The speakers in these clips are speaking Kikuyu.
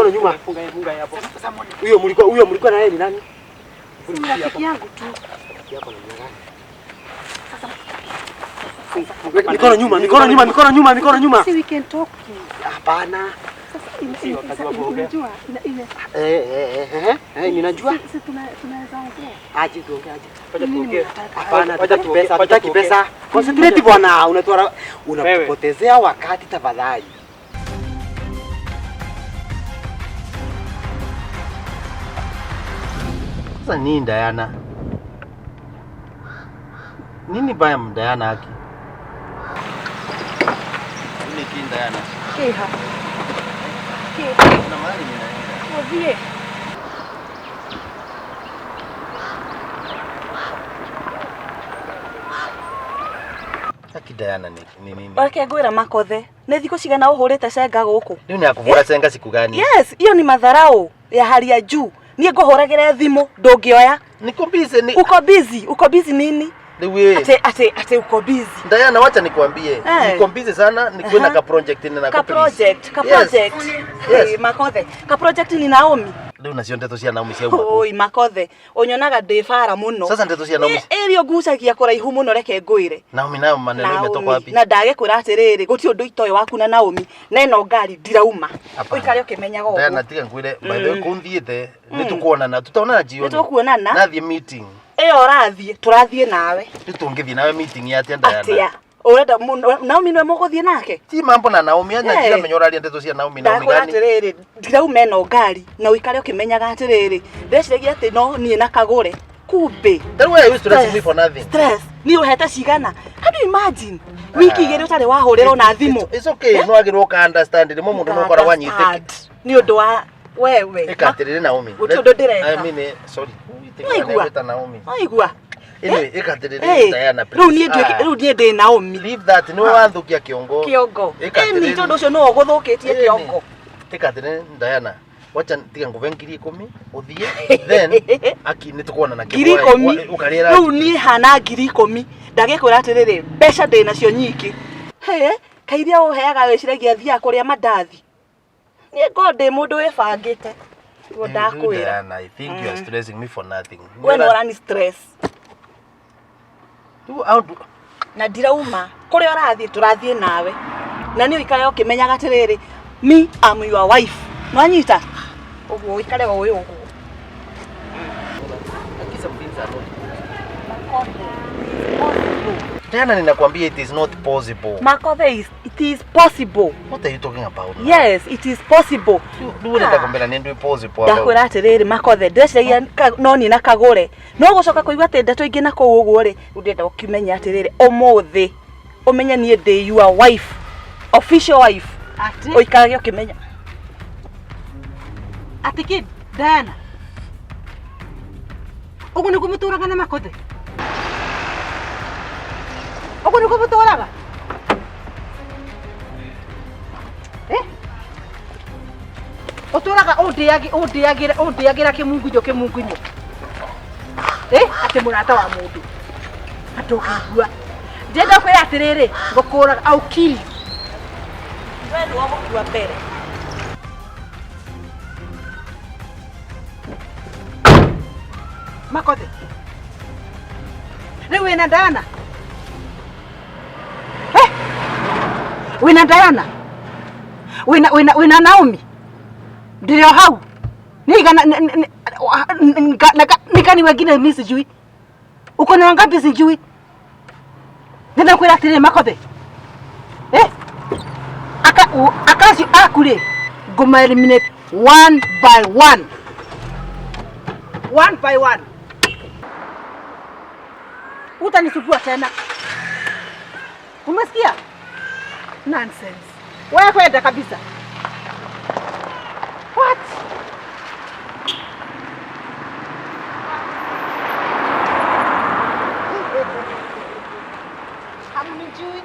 Mikono nyuma. Funga hapo. Sasa huyo mlikuwa na yeye ni nani? Si rafiki yangu tu. Yako na gani? Sasa mikono nyuma, mikono nyuma, mikono nyuma, mikono nyuma. Si we can talk. Hapana. Sasa unajua ile ninajua. Sisi tunaweza ongea. Aje tuongee aje. Wacha tuongee. Hapana, hatutaki pesa, hatutaki pesa. Concentrate bwana, unatupotezea wakati tafadhali. Sasa nini Diana? Nini baya Diana haki? Nini kin Diana? Keha. Kuna mahali ninaenda. Ovie. Haki Diana ni nini? Reke ngwira Makothe, nĩ thikũ cigana ũhũrĩte cenga gũkũ? Rĩu nĩ akũhũra cenga siku gani? Yes, hiyo ni madharau ya hali ya juu. Niĩ ngũhũragĩre thimũ ndũngĩoya. Niko busy ni. Uko busy, uko busy nini? Ate ate uko busy. Diana, wacha nikwambie. Niko busy sana, niko na ka project nina ka project, ka project. Yes. Makothe, ka project ni Naomi. Rĩu nacio ndeto cia Naomi cia uma. Oi Makothe, unyonaga ndĩ bara mũno. Sasa ndeto cia Naomi. Ĩrio ngucagia kũraihu mũno reke ngwĩre. Naomi nayo maneno imetoka wapi? Na ndagĩkwĩra atĩrĩrĩ, gũtirĩ ũndũ itoĩ waku na Naomi, na ĩno ngari ndirauma. Ũikare ũkĩmenyaga ũguo. Diana, tiga ngwĩre, by the way kũnthiĩte, nĩtũkuonana, tutaonana jioni. Nĩtũkuonana. Nathiĩ meeting. Ĩyo ũrathiĩ, tũrathiĩ nawe. Tũngĩthiĩ nawe meeting ya atĩa Diana? Atĩa? Ũrenda Naomi nĩwe mũgũthiĩ nake? Ti mambo na Naomi, anya ndiramenya ũraria ndeto cia Naomi, Naomi gani? Ndakwĩra atĩrĩrĩ, ndirauma ĩno ngari na ũikare ũkĩmenyaga atĩrĩrĩ, ndĩreciragia atĩ no niĩ na Kagũre. Kumbe. Then why are you stressing me for nothing? Stress. Niĩ ũhete cigana? How do you imagine? Wiki igĩrĩ ũtarĩ wahũrĩrwo na thimũ. It's okay, no wagĩrĩirwo ũka understand rĩmwe mũndũ no ũkoragwo anyitĩte. Nĩ ũndũ wa wewe. Ĩka atĩrĩrĩ Naomi. Gũtirĩ ũndũ ndĩreka. I mean, sorry. Waigua? Naomi. Waigua? Anyway, ĩka atĩrĩrĩ Diana, please. Rĩu niĩ ndĩ Naomi. Leave that, nĩwe wathũkia kĩongo. Kĩongo. Ĩni tondũ ũcio nĩwe ũgũthũkĩtie kĩongo. Ĩka atĩrĩrĩ Diana. Wacha tiga nguve 10,000 uthie then aki nitukuonana 10,000 ukarira. Rĩu niĩ hana 10,000 ndagĩkwĩra atĩrĩrĩ, mbeca ndĩ nacio nyingĩ. He, kairia ũheaga wĩciragia thiaga kũrĩa mandathi. Niĩ ngorwo ndĩ mũndũ wĩbangĩte. Nĩguo ndakwĩra. Diana, I think you are stressing me for nothing. We nĩ ũrani stress. Na ndirauma kũrĩa ũrathiĩ tũrathiĩ nawe. Na nĩ ũikare ũkĩmenyaga atĩrĩrĩ, me am your wife. Nwanyita? Ũguo ũikare o ũyũ ũguo. Diana, ninakwambia it is not possible. Makothe, it is possible. What are you talking about now? Yes, it is possible. Rĩu ndakwambia nĩ ndũ possible. Ndakwĩra atĩrĩrĩ Makothe, ndĩreciragia no niĩ na Kagũre. No gũcoka kũigua atĩ ndeto ingĩ na kũu ũguo rĩ, rĩu ndĩrenda ũkĩmenye atĩrĩrĩ, ũmũthĩ ũmenye niĩ ndĩ your wife, official wife. Atĩ? Ũikarage ũkĩmenya. Atĩ kĩ Diana? Ũguo nĩguo mũtũraga na Makothe? Ũguo nĩguo mũtũraga? Eh? Ũtũraga ũndĩagĩra kĩmungunyo kĩmungunyo. Eh? Atĩ mũrata wa mũndũ. Atĩ ũkĩigua. Ndĩrenda kwĩra atĩrĩrĩ, ngũkũraga, I'll kill you. We nĩwe ũgũkua mbere. Makothe. Rĩu wĩna Diana? Eh? Wĩna Diana? Wĩna Naomi? Ndĩrĩ o hau. Nĩ igana nikani wengine mimi sijui. Uko na wangapi sijui. Nenda kwĩra atĩrĩrĩ Makothe. Eh? Akacio aku rĩ, ngũma eliminate one by one. One by one. Utanisugua tena. Umesikia? Nonsense. Wewe kwenda kabisa. What? Hamnijui.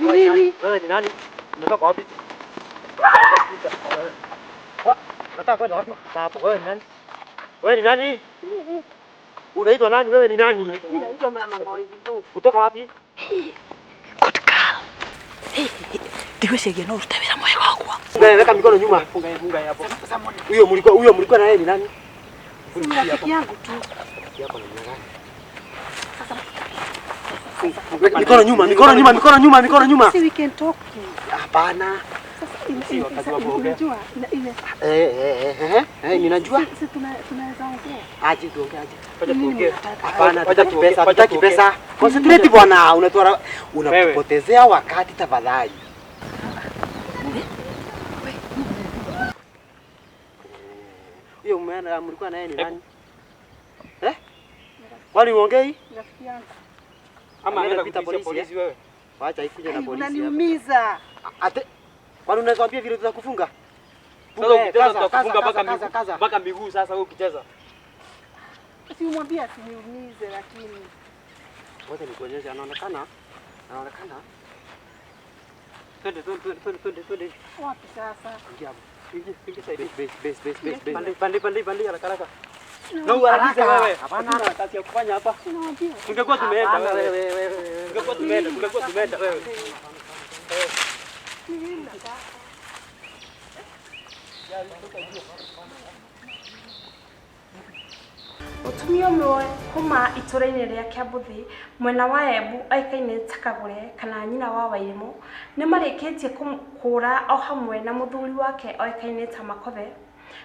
Nini? Wewe ni nani? Unatoka wapi? Unataka kwenda wapi? Hapo wewe ni nani? Wewe ni nani? Unaitwa nani? Wewe ni nani? Ninaitwa Mama Ngozi. Kutoka wapi? Good girl. Ndigwĩciria no ũrute wĩra mwega wakwa. Wewe weka mikono nyuma. Funga hapo. Huyo mlikuwa na yeye ni nani? Si rafiki yangu tu. Yako na jina gani? Mikono nyuma, mikono nyuma, mikono nyuma, mikono nyuma. Si we can talk to. Hapana. Sasa unajua Ninajua. Si tunaweza ongea. Aje tuongee aje. Nini? Hapana, hatutaki pesa, hatutaki pesa. Concentrate bwana, unatupotezea wakati tafadhali. Huyo mwana mlikuwa naye ni nani? Eh? Kwani uongei? Rafiki yangu. Ama anaenda kuita polisi wewe. Wacha ikuje na polisi. Unaniumiza. Ate kwani unaweza ambia vile tutakufunga? Sasa ukicheza tutakufunga mpaka miguu. Mpaka miguu sasa wewe ukicheza. Si umwambie asiniumize lakini. Ngoja nikuonyeshe anaonekana. Anaonekana. Twende. Wapi sasa? Ingia hapo. Ingia side. Base. Pande haraka haraka. Na uharakishe wewe. Hapana. Hatuna kazi ya kufanya hapa. Unawaambia. Tungekuwa tumeenda wewe. Wewe. Tungekuwa tumeenda wewe. Mũtumia ũmwe kuma itũra-inĩ rĩa Kĩambuthi mwena wa Embu oĩkaine ta Kagũre kana nyina wa Wairimu nĩ marĩkĩtie kũra o hamwe na mũthuri wake oĩkaine ta Makothe.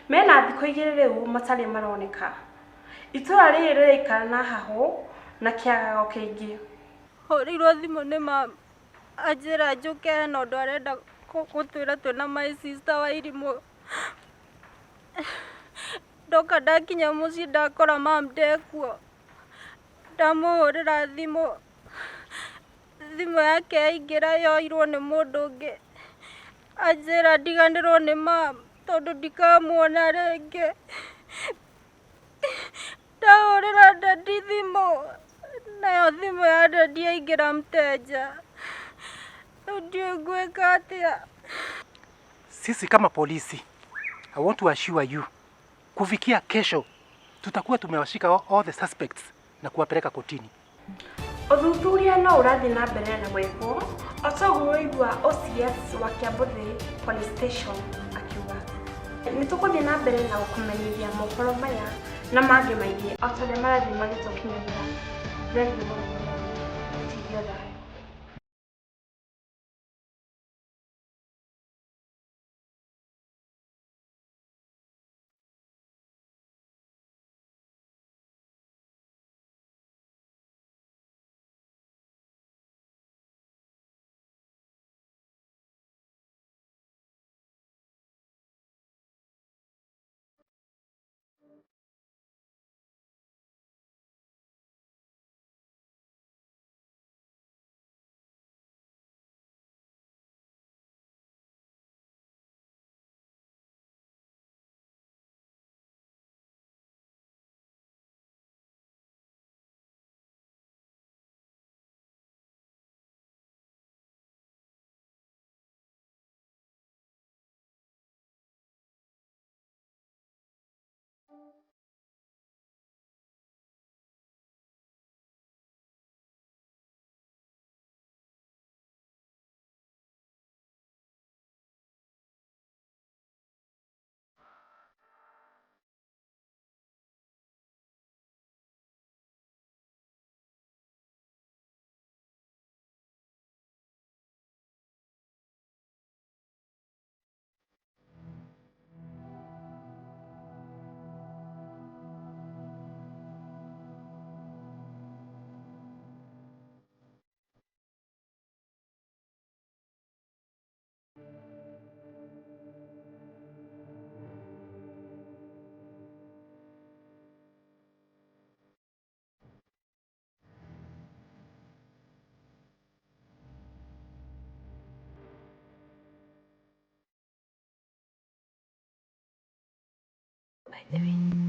Mena thikũ igĩrĩ rĩu matarĩ maroneka. Itũra rĩrĩ rĩraikara na hahũ na kĩagago kĩingĩ. Hũrĩirwo thimũ nĩ mama anjĩra njũke hena ũndũ arenda gũtwĩra twĩna my sister Wairimu. Ndoka ndakinya mũciĩ ndakora mam ndekuo. Ndamũhũrĩra thimũ, thimũ yake yaingĩra yoirwo nĩ mũndũ ũngĩ. Anjĩra ndiganĩrwo nĩ mam tondũ ndikamuona rĩngĩ. Ndahũrĩra dadi thimũ, nayo thimũ ya dadi yaingĩra mteja. Rĩu ndiũĩ ngwĩka atĩa. Sisi kama polisi, I want to assure you, kufikia kesho tutakuwa tumewashika all the suspects na kuwapeleka kotini. Ũthuthuria no ũrathiĩ na mbere na gwĩkwo o ta ũguo ũraigua OCS wa Kĩambuthi Police Station akiuga. Nĩ tũgũthiĩ na mbere na gũkũmenyithia mohoro maya na mangĩ maingĩ o ta ũrĩa marathiĩ magĩtũkinyĩria. Thengiũ mũno. Tigio thayũ.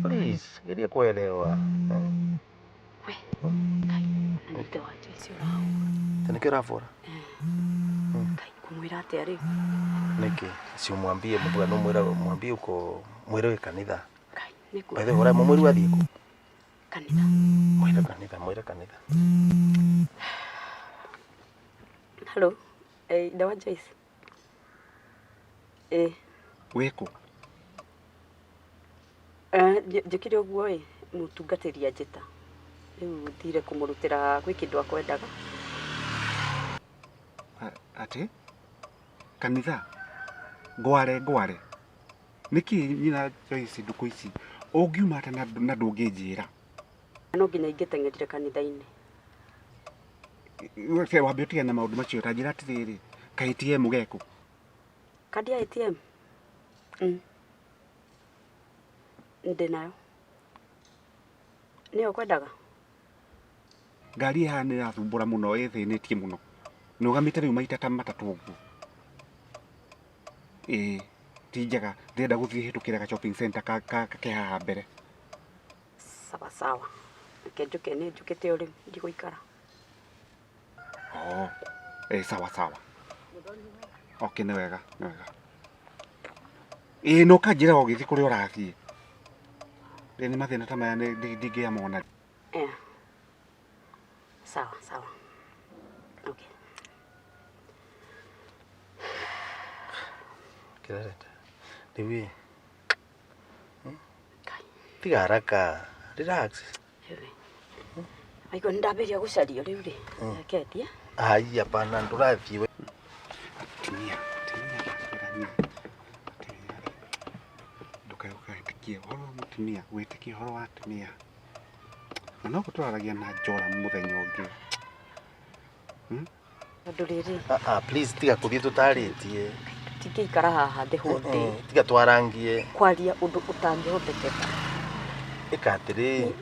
Please, geria kuelewa. We. Ngai, na nĩ ithe wa Joyce ũrahũra. Ta nĩkĩo ũrabũra? Ngai, ngũmwĩra atĩa rĩu? Nĩkĩ? Si umwambie mtu no mwira mwambie uko mwire wĩ kanitha. Ngai, nĩkũ? By the way, ũra mũmwĩru athiĩ kũ? Kanitha. Mwĩre kanitha, mwĩre kanitha. Hello. Eh, ithe wa Joyce. Eh, Wĩkũ? eh, njĩkire ũguo ĩ, mũtungatĩri anjĩta. Rĩu thire kũmũrutĩra gwĩ kĩndũ akwendaga. Atĩ? Kanitha? Ngware ngware. Nĩkĩ nyina Joyce ndukũ ici ũngiuma atĩa na ndũngĩnjĩra? No nginya ingĩteng'erire kanitha-inĩ. We wambe ũtigane na maũndũ macio ta njĩra atĩrĩrĩ, ka ATM geku? Kandi ya ATM? Mm. Ndĩ nayo. Nĩyo ũkwendaga? Ngari ĩhaha nĩ ĩrathumbũra mũno ĩthĩnĩtie mũno. Nũgamĩte rĩu maita ta matatũ ũguo. Ĩĩ, ti njega. Ndĩrenda gũthiĩ hĩtũkĩra ga shopping center ka ke haha mbere. Sawa sawa. Reke njũke nĩ njũkĩte o rĩu ndigũikara. Oh, ĩĩ sawa sawa. Okay, nĩ wega, nĩ wega. Ĩĩ no kanjĩra ũgĩthiĩ kũrĩa ũrathiĩ. Ĩĩ nĩ mathĩna ta maya ndingĩamona. Yeah. Sawa sawa. Okay. Kĩrareta. Rĩu ĩ. Tiga haraka. Relax. Waigua nĩ ndambĩrĩria gũcario rĩu rĩ. Reke thiĩ. Ai, hapana, ndũrathiĩ we. Atumia, atumia, atumia, atumia. Ndũkaĩtĩkie ũhoro wa mũtumia, wĩtĩkie ũhoro wa atumia. Na no tũraragia na Njora mũthenya ũngĩ. Tondũ rĩrĩ, Ah, ah, please tiga kũthiĩ tũtarĩtie. Tũtingĩikara haha the whole day. Tiga twarangie. Kwaria ũndũ ũtangĩhotekeka. Ĩka atĩrĩ.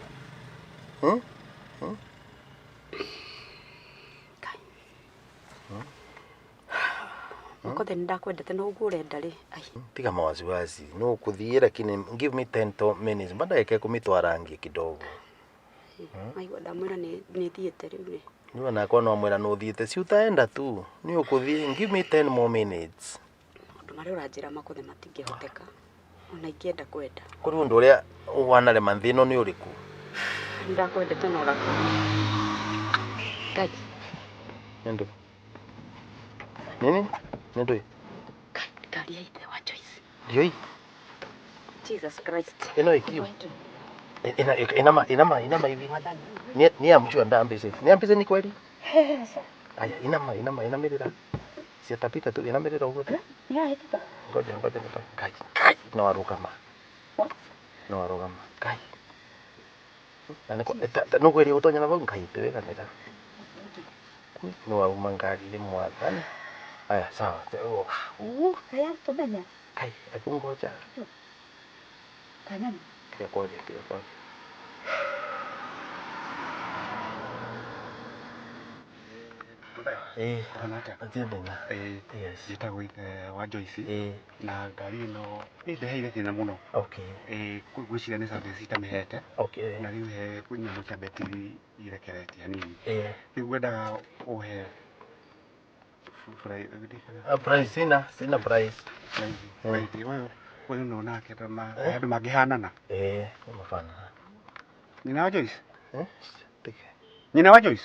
Hmm? Hmm? Makothe nĩ ndakwendete no ũguo ũrenda rĩ. Ai. Tiga mawasiwasi. No kũthiĩ lakini give me 10 to minutes. Mba ndagĩka ikũmi twarangie kidogo. Maigua ndamwĩra nĩ thiĩte rĩu rĩ. Niwe nakwa no mwĩra no ũthiĩte si utaenda tu. Nĩ ũkũthiĩ give me 10 more minutes. Maũndũ marĩa ũranjĩra Makothe matingĩhoteka. Ona ingĩenda kwenda. Kũrĩ ũndũ ũrĩa wanarema nthĩ ĩno nĩ ũrĩkũ? Nĩ ndakwendete na ũrakũ. Ngai. Nĩ ndũ. Nini? Nĩ ndũĩ? Ngari ya ithe wa Joyce. Ndiũĩ. Jesus Christ. Ĩno ĩkiu. Ina inama inama inama hivi. Ni ya mtu andambise. Niambise ni kweli? Aya, inama inama inamirira. Si atapita tu inamirira ũguo tu. Nĩyahĩtũka. Ngoja ngoja ngoja. Kai. Kai. No arugama. No arugama. Kai. Na niko no kweli utonya na vau ngai tewe kanitha. No auma ngari ni mwathani. Aya, sawa. Haya tũmenya. Kai, akungoja. Kanyani. Kia kwaria, kia kwaria. Eh, Ĩĩ, njĩtagwo ithe wa Joyce na ngari ĩno ĩndeheire thĩna mũno. Okay. Ĩĩ, ngwĩciria nĩ service itamĩhete. Okay. Na rĩu he nyamũ cia betiri irekeretie hanini. Ĩĩ. Rĩu ngwendaga ũhe Ah, price sina, sina price. Price ũyũ no nake ta ma andũ mangĩhanana. Eh, nĩ mafanana. Nyina wa Joyce? Eh? Nyina wa Joyce?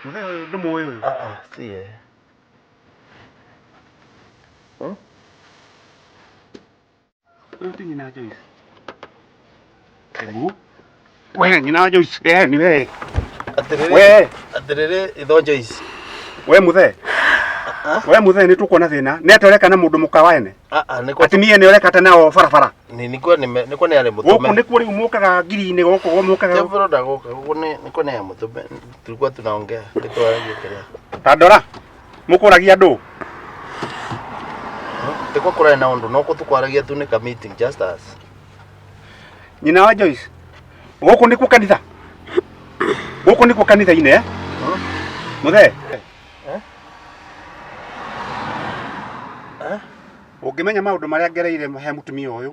Mũthee ũyũ ndũmũĩ ũyũ? Ah, ah, si ye. Ũyũ ti nyina wa Joyce? Ebu. We nyina wa Joyce, eh ni we. Atĩrĩrĩ, We. atĩrĩrĩ, itho Joyce. We mũthee. We mũthee nĩ tũkuona thĩna. Nĩ atĩa ũreka na mũndũ mũka waene? Ah, ah, nĩkwa Atumia nĩ ũreka ta nao barabara. Ni nĩkwa nĩ nĩkwa nĩ arĩ mũtũme. Gũkũ nĩkuo rĩu mũkaga ngiri-inĩ gũkũ mũkaga. Tebro ndagoka gũkũ nĩ nĩkwa nĩ ya mũtũme. Tulikuwa tunaongea nĩtwaragia kĩrĩa. Ta ndora. Mũkũragia andũ. Tĩkwa kũrarĩ na ũndũ no tũkwaragia tu nĩ ka meeting just us. Nyina wa Joyce. Gũkũ nĩkuo kanitha. Gũkũ nĩkuo kanitha-inĩ eh? Mũthee. Eh? Ũngĩmenya maũndũ marĩa ngereire he mũtumia ũyũ.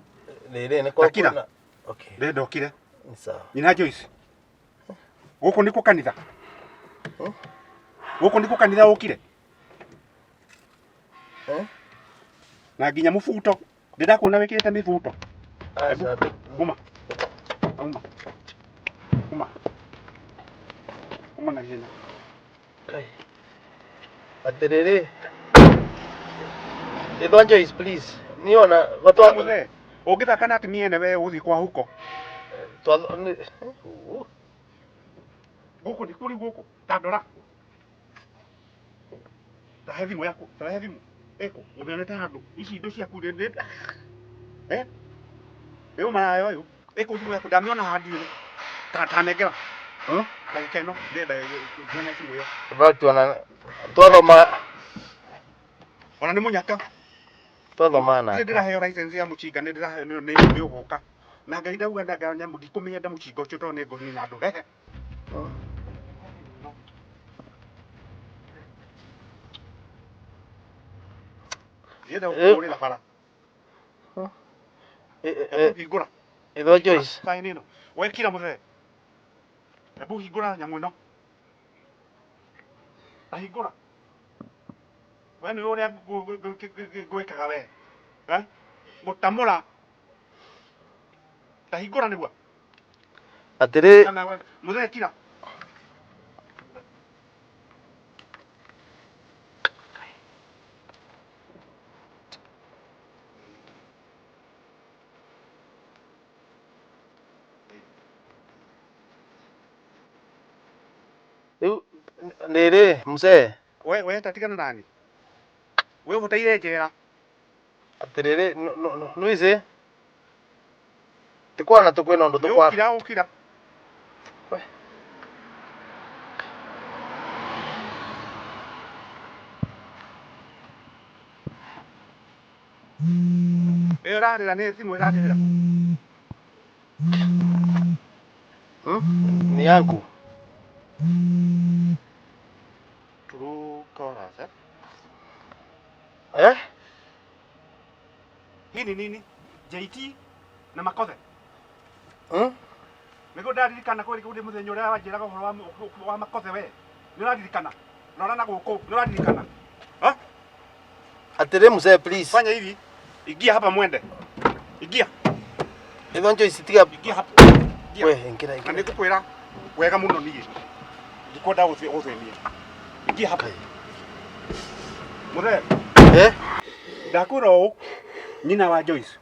Rĩrĩ nĩkwa Takira. kwĩna Okay. Ndĩrenda ũkire. Ni sawa. Nyina Joyce. Gũkũ nĩkuo kanitha. Gũkũ nĩkuo kanitha ũkire. Na nginya mũbuto. Ndĩrakuona wĩkĩrĩte mĩbuto. Aca. Uma. Uma. Uma. Uma na ihenya. Kai. Atiriri. Ithwa Joyce please. Ni ona gatwa Mũthee, ũngĩthaka na atumia ene we ũgũthiĩ kwa huko. twa Gũkũ nĩ kũrĩ gũkũ. Ta ndora. Tahe thimũ yaku, tahe thimũ. Ĩkũ, ũmĩonete handũ. Ici indo ciaku nĩ Eh? Ĩyo maraya ũyũ. Ĩkũ thimũ yaku ndamĩona handũ ĩrĩ. Ta tanengera. Ndagĩka ĩno ndĩrenda kuona thimũ ĩyo. Fact ona twathoma Ona nĩ mũnyaka. twathoma Nĩ nake. ndĩraheo license ya mũcinga nĩ ndĩraheo nĩ nĩ ũgũka. Na Ngai ndauga ndanga nyamũ ndikũmĩenda mũcinga ũcio tondũ nĩ ngũnina andũ. Rehe. Ndĩrenda gũkũhũrĩra bara. Hingũra. Ithwa Joyce. Saini ĩno. Wekira mũthee. Hebu hingũra nyamũ ĩno. Ta hingũra. We nĩwe ũrĩa ngwĩkaga we. Eh? Gũtamũra. Ta hingũra nĩguo. Atiri Kana we mũthee kira. riu nĩrĩ mzee. We we ta tigana nani. We ũbataire njera. Atiriri nĩwĩsĩ tikwana tukwina undu tukwa Ũkira ũkira. Ĩyo ĩrarĩra nĩ thimũ ĩrarĩra. Ni yangu. True callers, eh? Eh? Hii ni nini? JT na Makothe. Nĩguo ndaririkana kweri kũrĩ mũthenya ũrĩa wanjĩraga ũhoro wa Makothe we. Nĩ ũraririkana? Rora na gũkũ, nĩ ũraririkana? Atiri mzee please. Fanya hivi. Ingia hapa mwende. Ingia. Ithwa Joyce tiga. Ingia hapa. Ingia. We ingira Na ingira. nĩngũkwĩra wega mũno niĩ. Ndikwenda gũthĩnia. Ingia hapa. Mũthee. Eh? Ndakwĩra ũũ, nyina wa Joyce.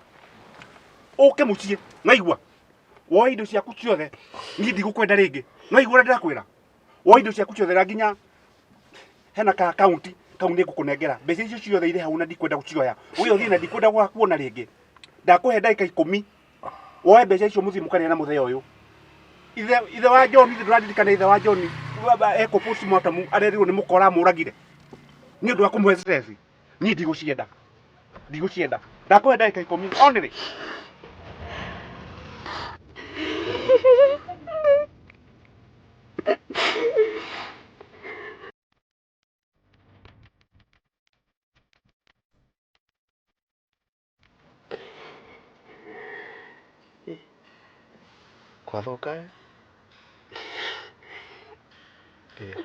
Ũke mũciĩ, naigua. Woe indo ciaku ciothe. Niĩ ndigũkwenda rĩngĩ. Naigua ũrĩa ndĩrakwĩra? Woe indo ciaku ciothe na nginya hena ka akaunti kau nĩ ngũkũnengera. Mbeca icio ciothe irĩ hau na ndikwenda gũcioya. Ũgĩe ũthiĩ na ndikwenda gũgakuona rĩngĩ. Ndakũhe ndagĩka ikũmi. Woe mbeca icio mũthiĩ mũkarĩe na mũthee ũyũ. Ithe wa John, ithe ndũraririkana ithe wa John ekwo postmortem arerirwo nĩ mũkora amũragire. Nĩ ũndũ wa kũmũhe stress. Niĩ ndigũcienda. Ndigũcienda. Ndakũhe ndagĩka ikũmi. Onĩrĩ. Kwathuka eh?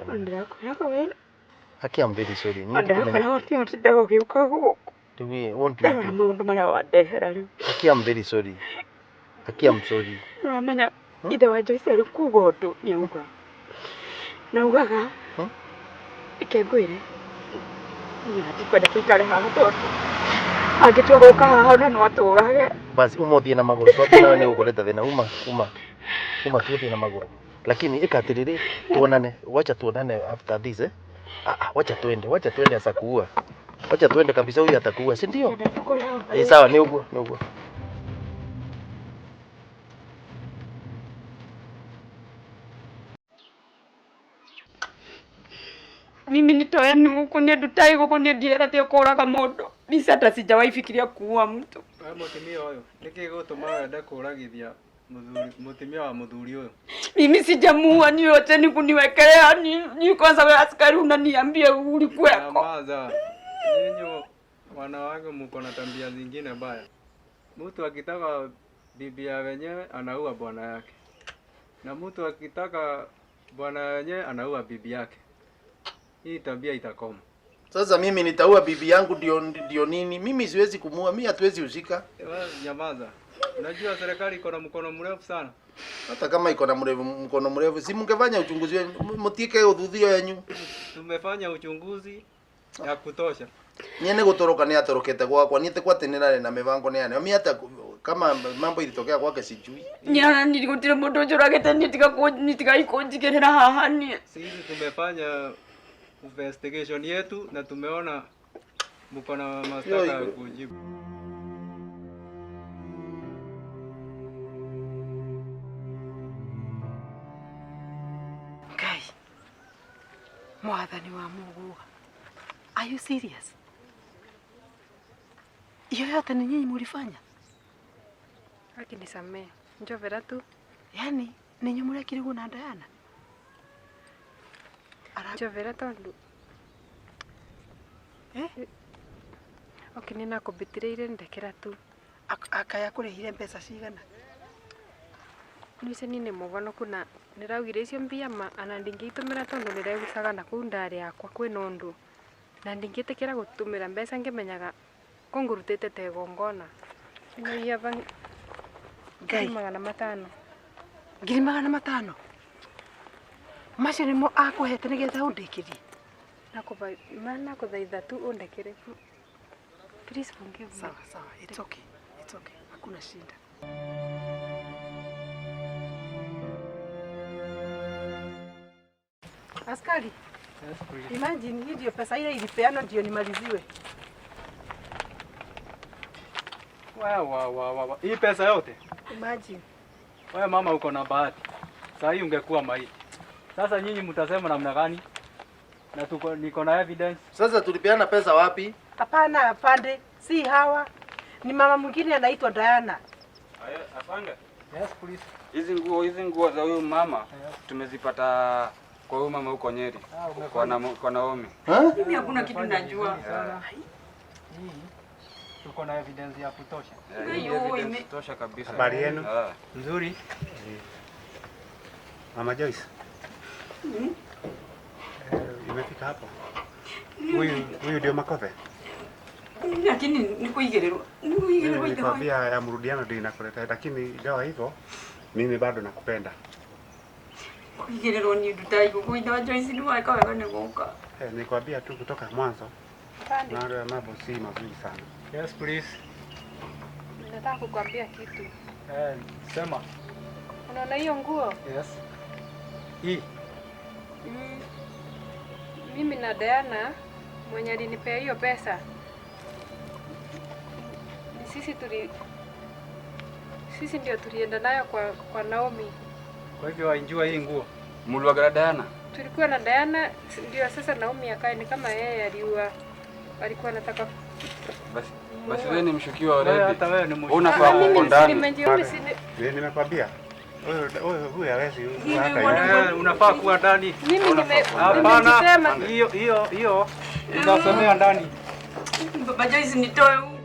Ndĩrakwĩraga we Aki I'm very sorry. Niĩ ndĩrakwĩraga ũtiga gũgĩũka gũkũ Rĩu won't ndarora maũndũ marĩa wandehera rĩu. Aki I'm very sorry. Aki I'm sorry. Nĩũramenya ithe wa Joyce arĩ kuga ũndũ nĩauga na augaga reke ngwĩre niĩ ndikwenda tũikare haha tondũ angĩtua gũka haha ona no atũrage. Basi uma uthie na maguru tondũ nawe nĩ ũgũkoreta thĩna uma uma uma tu uthie na maguru. Lakini ĩka atĩrĩrĩ tuonane, wacha tuonane after this eh. Ah, ah, wacha tuende asakuua. Wacha tuende kabisa, huyu atakuua, si ndio? Eh, sawa ni uguo, ni uguo. Mimi nitoe gũkũ niĩ ndutai gũkũ niĩ ndierete kũraga mũndũ. Mimi hata sijawahi fikiria kuua mtu. We mũtumia ũyũ, nĩkĩ gĩgũtũma wende kũragithia mũtumia wa mũthuri ũyũ? Mimi sijamuua, ni yote ni kuniwekelea ni kwanza wewe askari unaniambia ulikuweko. Nyamaza. Nyinyi wanawake mko na tabia zingine mbaya. Mtu akitaka bibi ya wenyewe anaua bwana yake. Na mtu akitaka bwana wenyewe anaua bibi yake. Hii tabia itakoma. Sasa mimi nitaua bibi yangu ndio nini? Mimi siwezi kumuua, mimi hatuwezi ushika. Nyamaza. Unajua serikali iko na mkono mrefu sana. Hata kama iko na mkono mrefu, si mngefanya uchunguzi wenu, mtike udhudhio yenyu. Tumefanya uchunguzi ya kutosha. Niye ni gutoroka ni atorokete gwakwa, niye tekwatinirare na mibango ni yani. Mimi hata kama mambo ilitokea kwake sijui. Nyana niligutire mundu njuragite nitiga ikunjigirira haha ni. Sisi tumefanya investigation yetu na tumeona mko na mashtaka ya kujibu. Ngai. Mwathani wa Mungu. Are you serious? Hiyo yote ni nyinyi mlifanya? Akinisamee. Njovera tu. Yaani ninyi murekire na Diana? Njovera tondu. Okay, nina kubitireire ndekera tu. Akaya kurihire mbeca cigana? Nice nini mugono kuna niraugire icio mbia ma ana ndingiitumira tondu niregucaga na kuu ndari yakwa kwina undu na ndingitikira gutumira mbeca ngimenyaga kungurutite ta igongona. Ino hapa Ngai. 500. 500. Macio nimo akuhete nigetha undikirie. Nakuthaitha nakuthaitha tu undekere. Please forgive me. Sawa sawa, it's okay. It's okay. Hakuna shida. Askari. Yes, please. Imagine hii ndio pesa ile ilipeanwa ndio nimaliziwe. Wa. Hii pesa yote? Imagine. Wewe mama uko na bahati. Sasa hii ungekuwa maiti. Sasa nyinyi mtasema namna gani? Na tuko niko na evidence. Sasa tulipeana pesa wapi? Hapana, pande, si hawa. Ni mama mwingine anaitwa Diana. Asante. Yes, please. Hizi nguo za huyu mama tumezipata kwa huyu mama huko Nyeri. Kwa Naomi. Mimi hakuna kitu najua. Tuko na evidence ya kutosha. Evidence tosha kabisa. Habari yenu? Nzuri. Mama Joyce. Imefika hapo. Huyu ndio Makothe. Lakini nikuigererwa. Nikuigererwa Nilikwambia ya mrudiano ndio inakuleta, lakini ingawa hivyo mimi bado nakupenda. Kuigererwa ni ndutaigo kuitha Joyce ni waka wega ni guka. Nilikwambia tu kutoka mwanzo. Na mambo si mazuri sana. Yes, please. Nataka kukwambia kitu. Sema. Unaona hiyo nguo? Yes. Hii. Mimi na Diana mwenye alinipea hiyo pesa. Sisi ndio tulienda nayo kwa Naomi. Kwa hivyo wainjua hii nguo. Mliwaga Diana? Tulikuwa na Diana ndio sasa Naomi akae ni kama yeye alikuwa anataka. Basi wewe ni mshukiwa already. Hata wewe ni mshukiwa. Unafaa kuko ndani. Mimi nimekwambia. Huyu hawezi hata. Unafaa kuwa ndani. Mimi Hapana. Hiyo unasemea ndani. Baba Joyce nitoe.